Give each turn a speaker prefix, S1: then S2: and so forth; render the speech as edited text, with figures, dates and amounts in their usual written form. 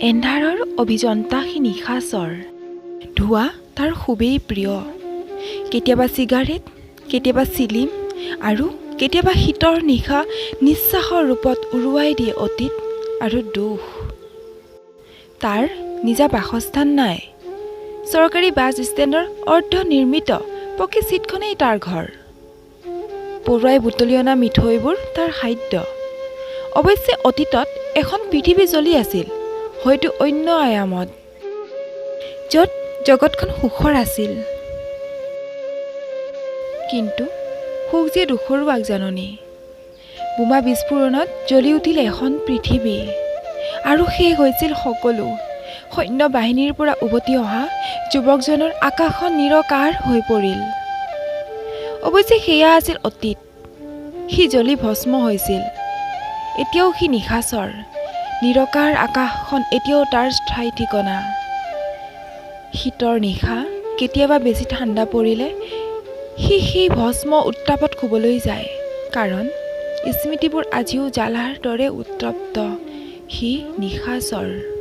S1: এন্ধাৰৰ অভিযন্তা সি নিশাচৰ। ধোঁৱা তাৰ খুবেই প্ৰিয়। কেতিয়াবা চিগাৰেট, কেতিয়াবা চিলিম আৰু কেতিয়াবা শীতৰ নিশা নিশ্বাসৰ ৰূপত উৰুৱাই দিয়ে অতীত আৰু দুখ। তাৰ নিজা বাসস্থান নাই। চৰকাৰী বাছ ষ্টেণ্ডৰ অৰ্ধনিৰ্মিত পকী চিটখনেই তাৰ ঘৰ। পৰুৱাই বুটলি অনা মিঠৈবোৰ তাৰ খাদ্য। অৱশ্যে অতীতত এখন পৃথিৱী জ্বলি আছিল, হয়তো অন্য আয়ামত, য'ত জগতখন সুখৰ আছিল। কিন্তু সুখ যে দুখৰো আগজাননী। বোমা বিস্ফোৰণত জ্বলি উঠিল এখন পৃথিৱী আৰু শেষ হৈছিল সকলো। সৈন্য বাহিনীৰ পৰা উভতি অহা যুৱকজনৰ আকাশখন নিৰকাৰ হৈ পৰিল। অৱশ্যে সেয়া আছিল অতীত। সি জ্বলি ভস্ম হৈছিল। এতিয়াও সি নিশাচৰ। নিৰকাৰ আকাশখন এতিয়াও তাৰ স্থায়ী ঠিকনা। শীতৰ নিশা কেতিয়াবা বেছি ঠাণ্ডা পৰিলে সি সেই ভস্ম উত্তাপত শুবলৈ যায়, কাৰণ স্মৃতিবোৰ আজিও জ্বালাৰ দৰে উত্তপ্ত। সি নিশাচৰ।